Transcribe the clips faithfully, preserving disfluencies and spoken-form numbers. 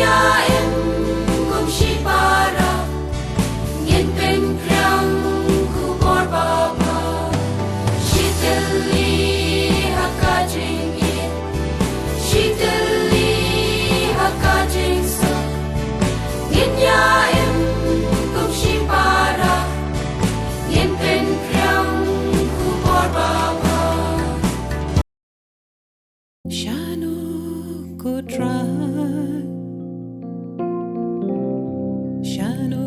Im kum shipara, ngin pynpriang khubor babha. Shi tylli ha ka jingim, shi tylli ha ka jingsuk. Ngin ïa im kum shipara, ngin pynpriang khubor babha. Shano ko Trai, shano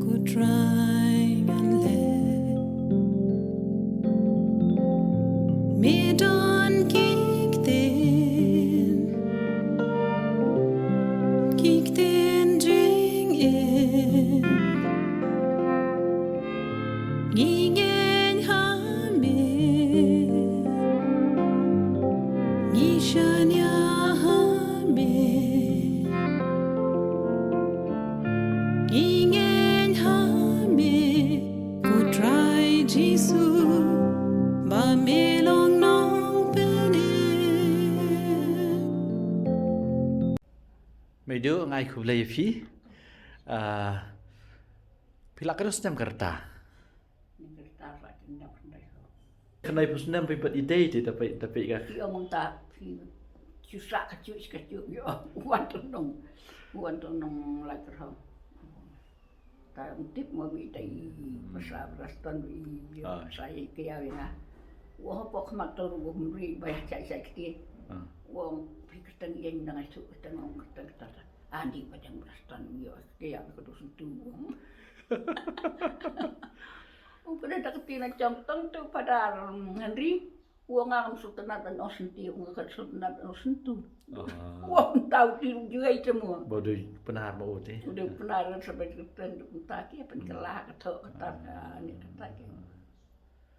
ko Trai ngan leit. Me don ki ktien, ki ktien jingim. Ngi ngeit ha me, ngi shaniah ha me. Ngi ngeit ha me, ko Trai Jisu, ba me long nongpynim. Meidu, nga ai khublei ïa phi. Ah, phi lah katno snem ka rta? Khyndai phew snem phi pat ïadei te, da peit, da peit ka. Phi ong mynta phi shu sah ka juh ka juh, ïa, wan to nong, wan to nong lai ka rhong. Ta ong tip mo mi dei, pasa Braston i, Ah. Sa i ka ïa ïa nga. Wa hapoh khmat to ruh mri ba ïa chai chai kti. Ah. Wa ong phi kyrteng ïa nang ai shu kyrteng ong kyrteng kata. Ani ba dang Braston ïa ka ïa ka duh sentu. U pada da kti na chong tong tu pada Henry. Wa nga ngam sngewtynnat ban ong sentiu, nga ka sngewtynnat ban ong sentu. Ah. Wa tau ti ju ai temu. Ba dei Pnar ma u te. Dei Pnar sa ba kyrteng dei mynta ki pynkylla ka thok ka tat ka ni ka tat ki.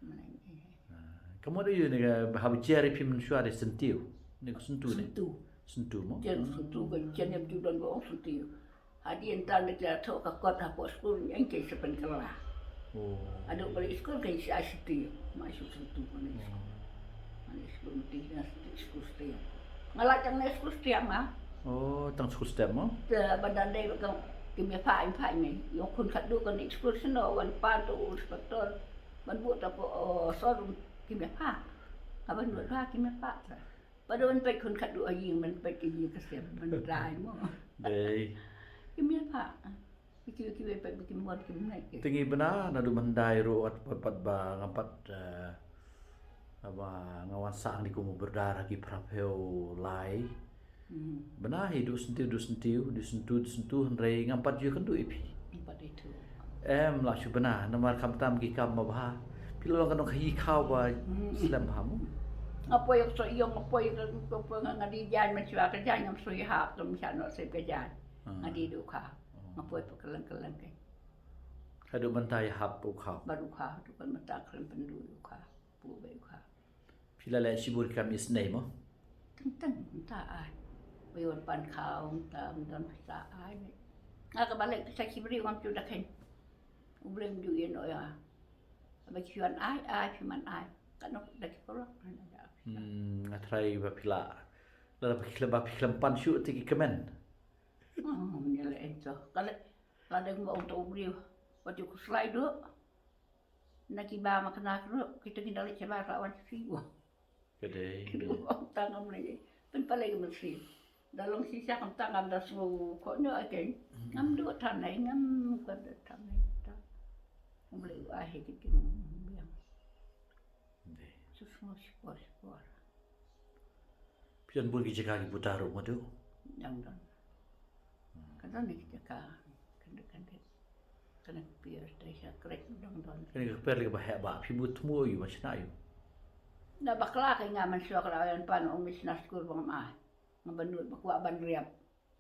Mynta ki. Ah, ka mut ïa ne ka haba jia ri phim mynshuwa dei sentiu. Ne ka sentu ne. Sentu. Sentu mo. Jen sentu ka jen ïa ju don ba ong sentiu. Hadien ta ne ka thok ka kot hapoh skul ïa ki sa pynkylla. Oh. Adu balik skul ka isi ai sentiu. Ma isi sentu ma ne. Oh. Ma ne skul mesti na skul setiap. Nga la tang ne skul setiap ma. Oh, tang skul setiap mo. Te ba dang dei ba ka kim ïa pha im pha im. Ïa khun khatduh ka ne skul seno wan pan to u inspector. Ban buh ta ko, oh, showroom kim ïa pha. Ka ban buh pha kim ïa pha. Ba don peit khun khatduh a ïing ban peit ka ïing ka sem ban dai mo. Dei. Kim ïa pha. Ki ki ki peit ba kim mon kim nai ki. Te ngi bna naduh mynta ruh wat pat pat ba ngam pat, eh, ba nga wan sah ni kum u Brdar ha ki phra phew lai. Hmm. Bna hi duh sentiu, duh sentiu, duh sentu, duh sentu, hynrei ngam pat ju kynduh ïa phi. Ngam pat ïa tu. Em, la shu bna, namar khamtam ki kam ba bha. Phi la long ka nongkhaii khaw ba Hmm. slem bha mo. Nga poi ka so ïong, nga poi ka, ka poi nga, nga dei jaiñ, mynshuwa ka jaiñ, ngam shu ïahap, ngam shah noh sep ka jaiñ. Ah. Nga dei duh kha. Oh. Nga poi pa kylleng kylleng ka. Haduh mynta ïahap u khaw. Bad u khaw, haduh kan mynta khlem pynduh u khaw. Pu ba u khaw. Phi la leh shibun kam isynei mo? Teng teng, mynta ai. Ba ïa wan pan khaw, mynta, mynta, mynta ai. Nga kaba leh pisa ki briew ngam ju da khein. U Blei um ju ïeh noh ïa nga. Ba ki wan ai, ai, phi man ai. Katno da ki paralok, da phi. Hmm, nga tharai ba phi la. Lada ba phi khlem, ba phi khlem pan shuh te ki kmen. Hmm, ïa leh ento. Ka leh, lada kumba ong to u briew. Wat ju khuslai duh. Na ki ba ma khynnah ruh, kita ki da leit shabar la wan shisha. Ka dei. Ki ruh ong tang ngam leit. Pynpalei ka mynsiem. Da long shisha kam tang ngam da sngew khohñioh ïa ki. Hmm. Ngam duh than ei, ngam kwah duh than ei. Tang. Ngam leit u ai hi ki ki biang. Dei. Shu sngew shipor shipor. Phi don bun ki jaka ki puta ruh madu? Dang don. Ka don ki jaka. Kan dei, kan dei. Kan dei phi ïa sha krek dang don. Kan dei ka per lei ba heh ba phi bu thmu ïa ba shna ïa. Da bakla ka nga man shuwa ka la ïa pan ong mi shna skur bang ma. Nga ban nud ba kwah ban riap.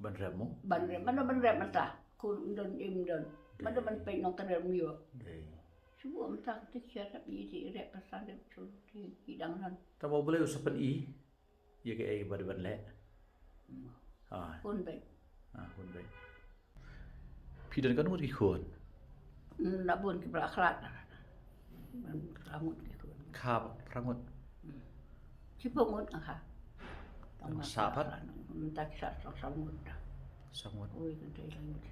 Ban rem mo? Ban rem, mano ban rem mynta. Kur don im don. Mano ban peit nong tadem yo. Dei. Shuwa mynta ka tik sha rep yi ti rep pasan rep chul ti ki dang nan. Tamo boleh usapan i. Ye ke ei bad ban leh. Hmm. Ah. Kun bai. Ah, kun bai. Phi don kan ngut ki khun. Na bun ki bla khlat. Phra ngut ki khun. Kha phra ngut. Hmm. Ki phra ngut nga kha. Tang sa pat? Mynta ki sa tang sa ngut. Saw ngut. Oi, kan dei lai ngut.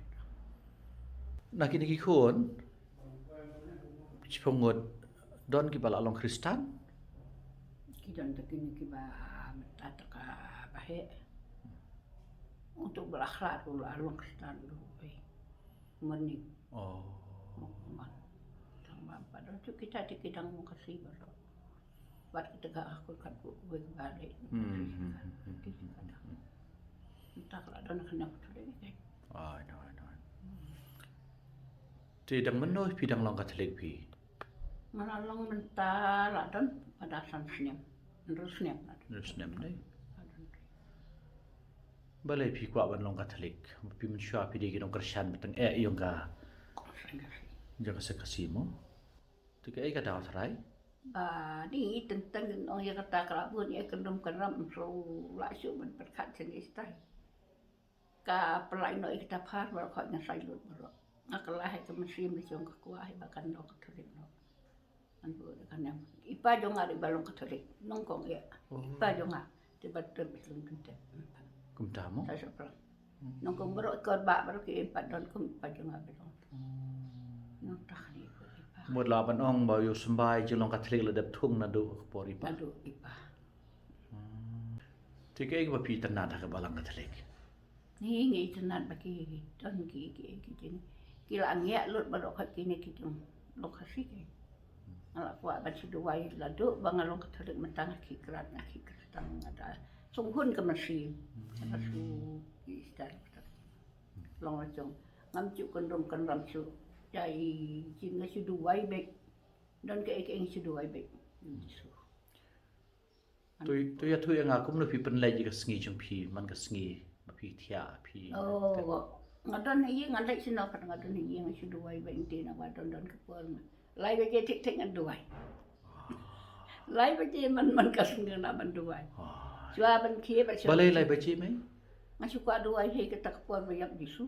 Na kine ki khun, shiphew ngut, don kiba la long Khristan? Ki don ta kine kiba mynta ta kaba heh. Uto ba la khlad ruh la long Khristan ruh, eh. Mane. Oh. Tang ba pat don shuh kita te ki dang mong Khasi baroh. Bad kita ka akor kat ku wei ba dei. Hmm, hmm, hmm, hmm, hmm, hmm. Kita ka dang. Mynta ka la don kane ka Katholik, eh. Ai, no, no. Te dang mynno phi dang long Katholik phi? Nga la long mynta la don pat da san snem. Hynriew snem la don. Hynriew snem dei. La don. Balei phi kwah ban long Katholik? Phi mynshuwa phi dei ki nongkyrshan ba tyngeh ïong ka, ïong ka seng Khasi mo? Te kaei ka daw tharai? Ba dei teng teng ong ïa kata ka la bun ïa ka dum ka ram, ym shu lah shuh ban pyrkhat shen ïa stai. Ka pynlait noh ïa kita phar baroh, khoit nga sai lut baroh. Nga kylla ha ka mynsiem la jong ka kwah hi ba kan long Katholik noh. Ngan buh da ka niam. I pa jong nga dei ba long Katholik. Nyngkong ïa. Oh. I pa jong nga. Te ba tem i tlung kynthep. Kumta mo? Sa sa plang. Hmm. Nyngkong baroh kor ba baroh ki im pat don kum i pa jong nga ba long. Hmm. Nangta kane ko i pa. Mut la ban ong ba ïoh symbai jinglong Katholik la dep thung naduh ka por i pa. Naduh i pa. Hmm. Te kaei ba phi itynnad ha ka balang Katholik? Ngi, ngi itynnad ba ki don ki, ki, ki jing. Ki la ngiah lut baroh kine ki jinglong Khasi ki. Nga la kwah ban shu duwai la duh ba nga long Katholik mynta nga khie krat, nga khie krat tang nga da sngewhun ka mynsiem. Nga shu ki style. Long la jong. Ngam ju kynrum kynram shuh. Ïa i jing nga shu duwai beit. Don kaei kaei nga shu duwai beit. Jisu. To, to ïathuh ïa nga kumno phi pynleit ïa ka sngi jong phi, man ka sngi ba phi thiah phi. Oh, nga don ha ïing, nga leit shano pat nga don ha ïing, nga shu duwai beit, ngi tip na ba don don ka por nga. Lai baje thik thik ngan duwai. Lai baje man man ka sngi nga ban duwai. Ah. Shuwa ban khie ba shuwa. Balei lai baje mei? Nga shu kwah duwai ha kata ka por ba ïap Jisu.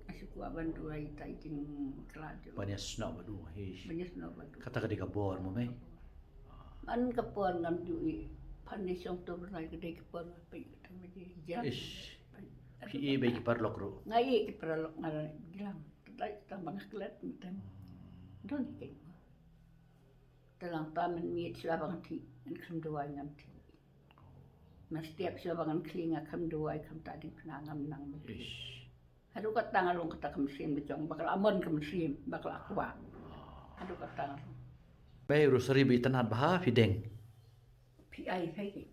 Nga shu kwah ban duwai ïa i jingkhlad jong. Ban ïasnoh bad u, hish. Ban ïasnoh bad u. Kata ka dei ka bor mo mei? Man ka por ngam ju ïohi. Phan dei shong to bnai ka dei ka por nga peit kata baje jam. Ish. Phi ïohi bad ki paralok ruh? Nga ïohi ki paralok nga la ïalam. Kata tang ba nga klet mynta. Hmm. Don hi keiñ. Te lang ta mynmiet shuwa ba ngan thiah ngan khlem duwai ngam thiah. Mynstep shuwa ba ngan khlieh nga khlem duwai, khlem ta diengphna ngam nang mynmiet. Ish. Haduh katta nga long kata ka mynsiem ba jong, ba ka la mon ka mynsiem, ba ka la kwah. Haduh katta nga long. Mei, rosary ba itynnad bha phi deng? Phi ai phi.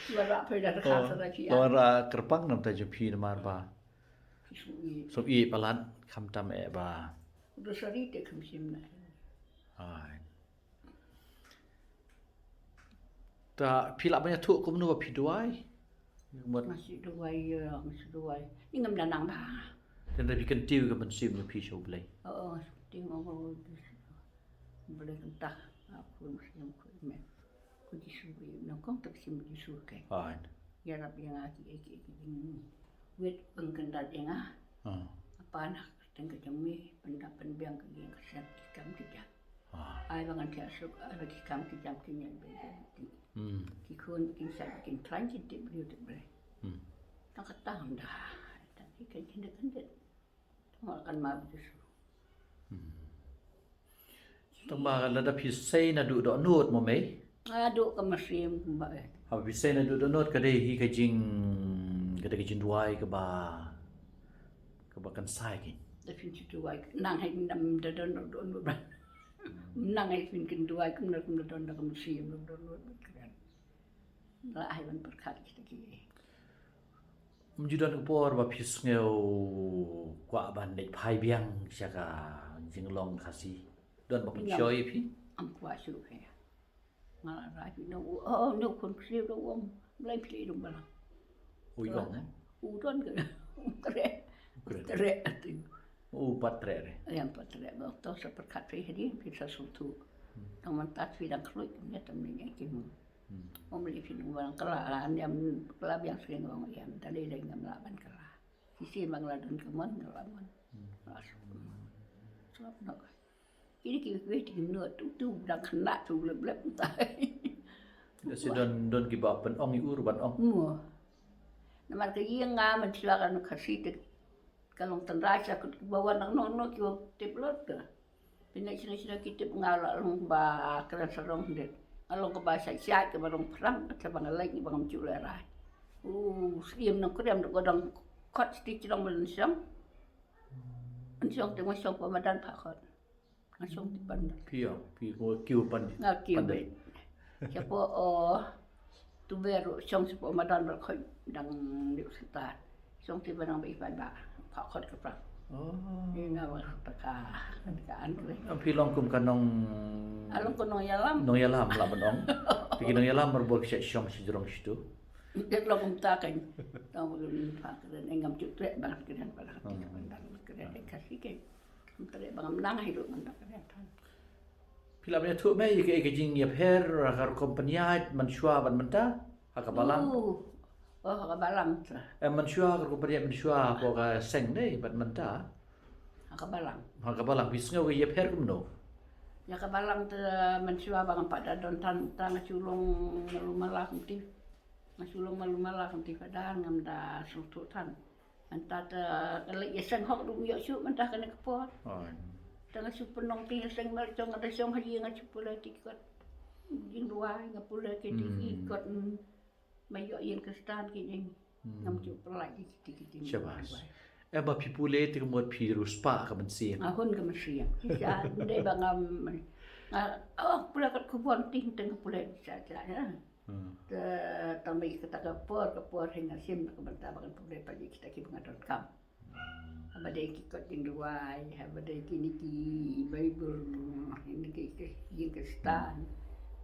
Shuwa la phi da ka sa da phi ai. Namar kyrpang namar jong phi namar ba. Phi shu ïohi. Shu ïohi palat khamtam eh ba. Rosary te kham shim na. Ai. Ta phi lah ban ïathuh kumno ba phi duwai? Mut. Nga shu duwai, ïa, nga shu duwai. Ni ngam da nang ba. Tang da phi kyntiew ka mynsiem jong phi sha U Blei. Oh, oh, nga shu kyntiew, oh, oh, Blei kynta. Aku mynsiem ku me. Ko Jisu ba ïa nyngkong, ta ka sim Jisu ka. Amen. Ïarap ïa nga ki, ki, ki, ki. Wit pynkyndit ïa nga. Ah. Apa na ka kyrteng ka jong me, pyndap pynbiang ka ïing ka sem ki kam ki jam. Ah. Ai ba ngan thiah suk, ai ba ki kam ki jam ki ñiah ba ïa ki. Hmm. Ki khun ba kin shait ba kin khlaiñ kin tip briew tip Blei. Hmm. Tang kata ngam da. Tang ki kan kyndit kyndit. Tang kan map Jisu. Hmm. Tang ba lada phi sei naduh dohnud mo mei? Naduh ka mynsiem kumba eh. Haba phi sei naduh dohnud ka dei hi ka jing, ka dei ka jingduwai kaba, kaba kan sai ki. Da phin shu duwai nang hi nam da don dohnud ba. Nang hi phin kin duwai kumno kumno don da ka mynsiem dohnud ba kren. Lah ai ban pyrkhat kita ki. Ym ju don ka por ba phi sngew kwah ban leit phai biang sha ka jinglong Khasi? Don ba pynshoi ïa phi? Ym kwah shuh phi. Nga la rai phi no, oh, no, khun Khasi ruh ym, Blei phi lei dong balang. U ong, eh? U don ka, u treh. U treh. U treh ati. U pat treh re. Ïa, pat treh. Ba to sa pyrkhat phi hadien phi sa sngewthuh. Hmm. Tang mynta phi dang khluit kumne tam ne ki mo. Hmm. Ym lei phi nang balang kylla, niam kylla biang seng ong ïa, ta lei lei ngam lah ban kylla. Shisien ba nga la don ka mon, nga la mon. Hmm. Nga la suk. Sngap noh. Kine ki wei ki nud tu tu dang khynnah tu lep lep tai. Da shu don don kiba pynong ïa u ruh ban ong. Mo. Namar ka ïing nga mynshuwa ka nong Khasi te ka long tynrai sha kut kiba wan nang nong nong kiba tip lut ka. Pynïaid shano shano ki tip nga la long ba kren sarong hynrei nga long kaba shait shait kaba long phrang kata ba nga leit ba ngam ju lehrai. U siem nong krem da ko dang khot sti chrong ban shong. Ban shong te ma shong pa madan pha khot. Nga shong ti pan. Phi ong, phi ko kiu pan. Nga kiu pan. Shapoh o tu beru shong shapoh madan ba khot dang liu sita. Shong ti ban nang ba ipai ba pha khot ka phrang. Oh. Ni nga ba ta ka ka an kre. Am phi long kum ka nong. A long ko nong ïalam. Nong ïalam la ban ong. Ti ki nong ïalam mar bor ki shong shi jrong shitu. Dia long kum ta kan. Tang ba ni pha kren ngam ju treh ba kren ba. Ti ka ban dang kren ka shi kan. Ngam treh ba ngam nang hi ruh ngam treh than. Phi la ban ïathuh me ïa ka, ïa ka jingïapher ka rukom pynïaid mynshuwa bad mynta ha ka balang? Oh, ha ka balang te. Eh, mynshuwa ka rukom pynïaid mynshuwa hapoh ka seng ne bad mynta? Ha ka balang. Ha ka balang phi sngew ka ïapher kumno? Ïa ka balang te mynshuwa ba ngam pat da don than, tang nga shu long malu mala kumti. Nga shu long malu mala kumti pat da ngam da sngewthuh than. Mynta te ka leit ïaseng hok ruh ym ïoh shuh mynta kane ka por. Te nga shu pynlong te ïaseng mar jong nga da shong ha ïing nga shu pule te ki kot jingduwai nga pule ki te ki kot, mm, ma ïoh ïing Khristan ki jing. Ngam ju pynlait ki te ki jing. Shabas. Eh, ba phi pule te ka mut phi riewspah ka mynsiem. Nga hun ka mynsiem. Shisha dei ba ngam nga, oh, pule kat khubor te te nga pule shisha shisha. Te tang ba kata ka por ka por hi nga shim na ka bynta ba kan pule pat ïa kita kiba nga donkam. Haba dei ki kot jingduwai, haba dei kine ki Baibl, kine ki, ki ïing Khristan.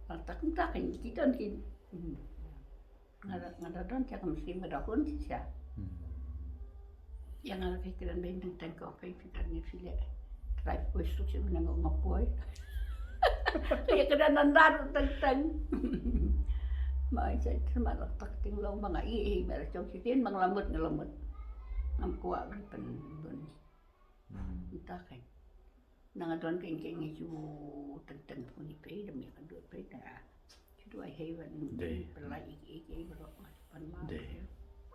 Bad tak tak ki don ki. Nga da, nga da don sha ka mynsiem nga da hun shisha. Ïa nga la phi kren beiñ teng teng ko phi phi kren phi leh. Trai poi suk suk na nga poi. Ïa ka da nan da ruh teng teng. Ma ai sai ther ma la tak ting long ma nga i i ma la chong shisien ma nga la mut nga la mut. Ngam kwah ban pynbun. Nta kan. Na nga don kein kein nga shu teng teng pun i pei da me ka dot pei da. Shu duwai hei ban pynlait i i i ba rok nga shu pan ma.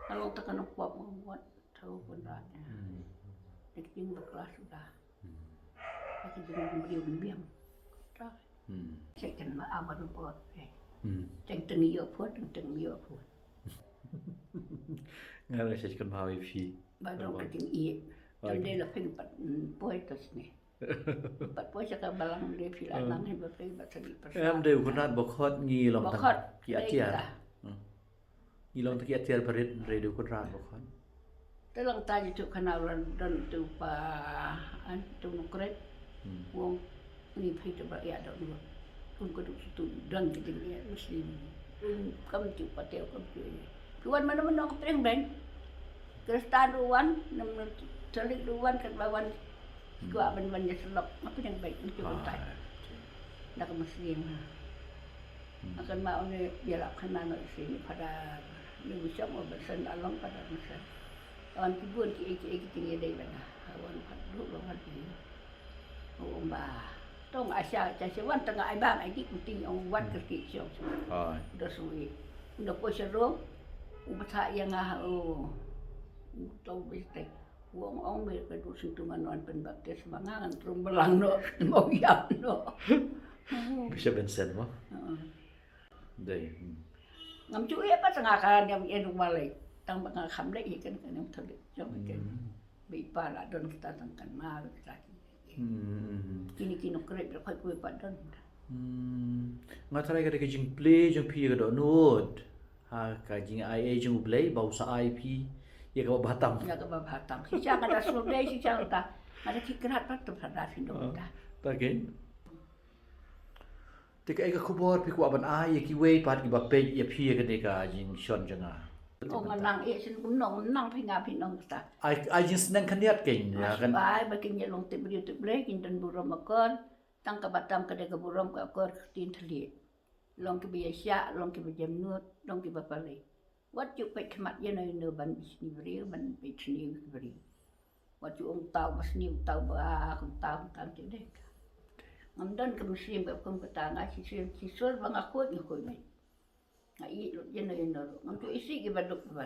Ka long ta ka nong pop nga wat tau pun rat. Nek jing ba klas suda. Nek jing ba briew biang. Ta. Check kan ma ama ru bot. Teng teng ïoh pun, teng teng ïoh pun. Nga ra check kan ma wi phi. Ba dong ka jingïeit. Tam dei la phin pat poi to sne. Pat poi sha ka balang de phi la nang hi ba phi ba sagi. Em dei u Konrad Bokhot ngi long tang ki atiar. Ngi long tang ki atiar barit re dei u Konrad Bokhot. Te long ta ji tu kana u la don tu pa an tu nukret. Wong ngi phi tu ba ïa don. Kum ka duk situ don ka jingïeit Muslim. Kum kam tu pateo kam tu. Ki wan mana mana ka pdeng beng. Kristan ruh wan, nam Katolik ruh wan, kan ba wan. Ki kwah ban ban ïa selok, nga pdeng beng, nga pdeng beng. Da ka Muslim ha. Akan ma une bialap khana no isi ni pada ni bishop o ban sen along pada masa. Wan ki bun ki ei ki ei ki ting ïa dei bana. Wan pat duk long wan ki. Ong ba tong Asia cha cha wan tang ai bam ai dik ting ong wat ke ki chong. Ai. Do sui. Do ko sero. U bata ïa nga o. U to bistek. U ong ong me ka du sing tu ngan wan pen baptis ma nga ngan trum belang no. Mo yap no. Bisa bensen mo. Dei. Ngam ju ïa pat nga ka niam ïa du malai. Tang ba nga kham dei ïa kan kan niam thalik. Jong kan. Beipa la don kita tang kan ma kita ki. Kini kino krep la khoi kue pat don. Nga tharai ka dei ka jingplie jong phi ka dohnud ha ka jingai ei jong U Blei ba u sa ai phi ïa kaba bha tam. Ïa kaba bha tam. Shisha nga da sngewdei shisha nga da. Nga da ki krat pat tu phada shisha nga da. Ta ken. Te kaei ka khubor phi kwah ban ai ïa kiwei pat kiba peit ïa phi ïa kane ka jingshon jong nga? Oh, nga nang ïa sien kumno, nga nang phi nga phi nong kata. Ai, ai jingsneng khyndiat kein ïa kan. Ai ba kin ïa long tip briew tip Blei kin don burom akor. Tang kaba tam ka dei ka burom ka akor ka ktien thylliej. Long kiba ïaishah, long kiba jemnud, long kiba pale. Wat ju peit khmat ïa no ïa no ban bishni briew ban bishni briew. Wat ju ong tau ba sniew tau ba kum tau kum tau te dei ka. Ngam don ka mynsiem ba kum kata nga shisien shisur ba nga khuid nga khuid mei. Nga ïeit lut ïa no ïa no ruh. Ngam ju isih ki ba duk ba.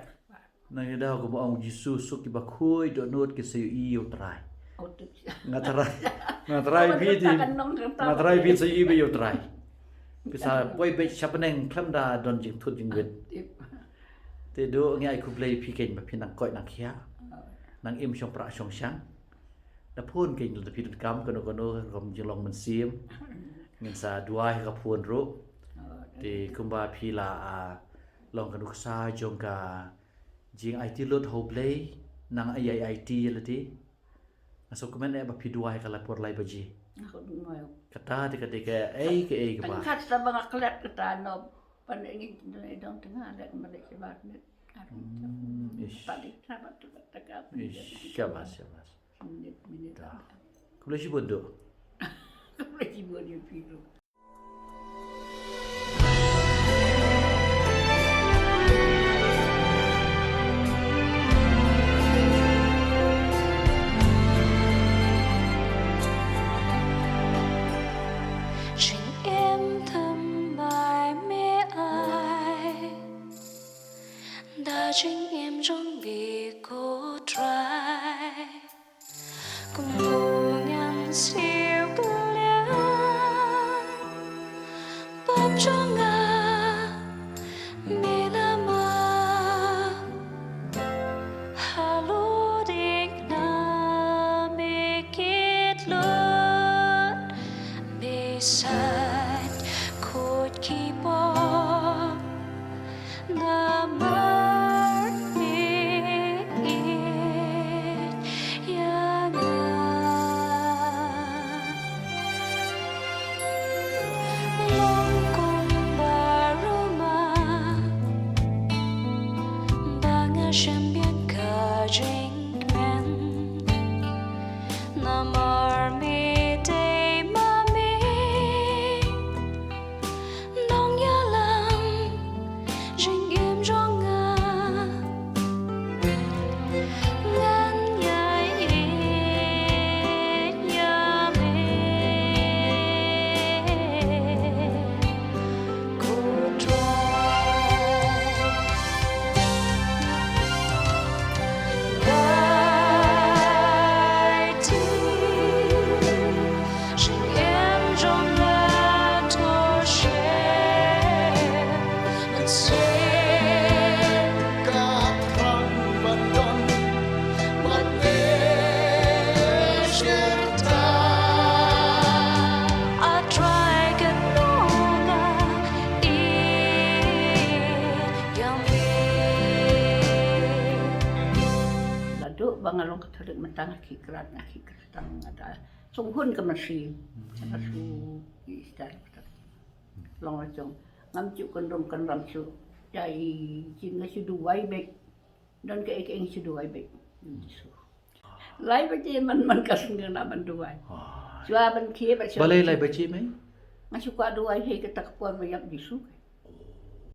Nang ïa daw kumba ong Jisu, suk kiba khuid dohnud ki sa ïohi ïa u Trai. Nga trai, nga trai phi te, nga trai phi sa ïohi ba ïa u Trai. Phi sa poi beit sha bneng khlem da don jingthut jingwit. Te duh ngi ai khublei phi keiñ ba phi nang koit nang khiah, nang im shong prah shong shang. Da phone keiñ, lada phi donkam kano kano rukom jinglong mynsiem, ngin sa duwai ha ka phone ruh. Te kumba phi la, ah, long ka nuksa jong ka jingaiti lut ha U Blei, nang ai ai aiti ïa lade. Nga sngewkmen eh ba phi duwai ha ka por lai baje. Kata te ka dei kaei kaei kaba. Tang kat sa ba nga klet kata no. Pan ngi dong tang nga leh ma leh kibar ne. Ish. Tadi sabat tu kata ka. Ish, syabas, syabas. Minit, minit. Khublei shibun duh. Khublei shibun ïa phi ruh. Jingim thymmai me ai, da jingim jong me ko Trai. Kum u ngan siew kylliang, pop jong nga me la map. Halor ding na me kit lut, me sait khuid ki pop. Namar me ïeit ïa nga. Long kumba ruma ba nga shem biang ka jingkmen. Namar me dei ma me. Nongïalam jingim jong nga. Ngan ïai ïeit ïa me, ko Trai. Dei ti jingim jong nga to share. Mynsiem ka thrang ban don bad me shirta. A Trai, kynmaw nga, ïeit ïa me. Naduh ba nga long Katholik mynta nga khie krat, nga khie krat tang nga da sngewhun ka mynsiem. Ka shu Easter. Long la jong. Ngam ju kynrum kynram shuh. Ïa i jin nga shu duwai beit. Don kaei kaei nga shu duwai beit. Jisu. Lai baje man man ka sngi nga ban duwai. Shuwa ban khie bad shuwa. Balei lai baje, mei? Nga shu kwah duwai hei kata ka por ba ïap Jisu.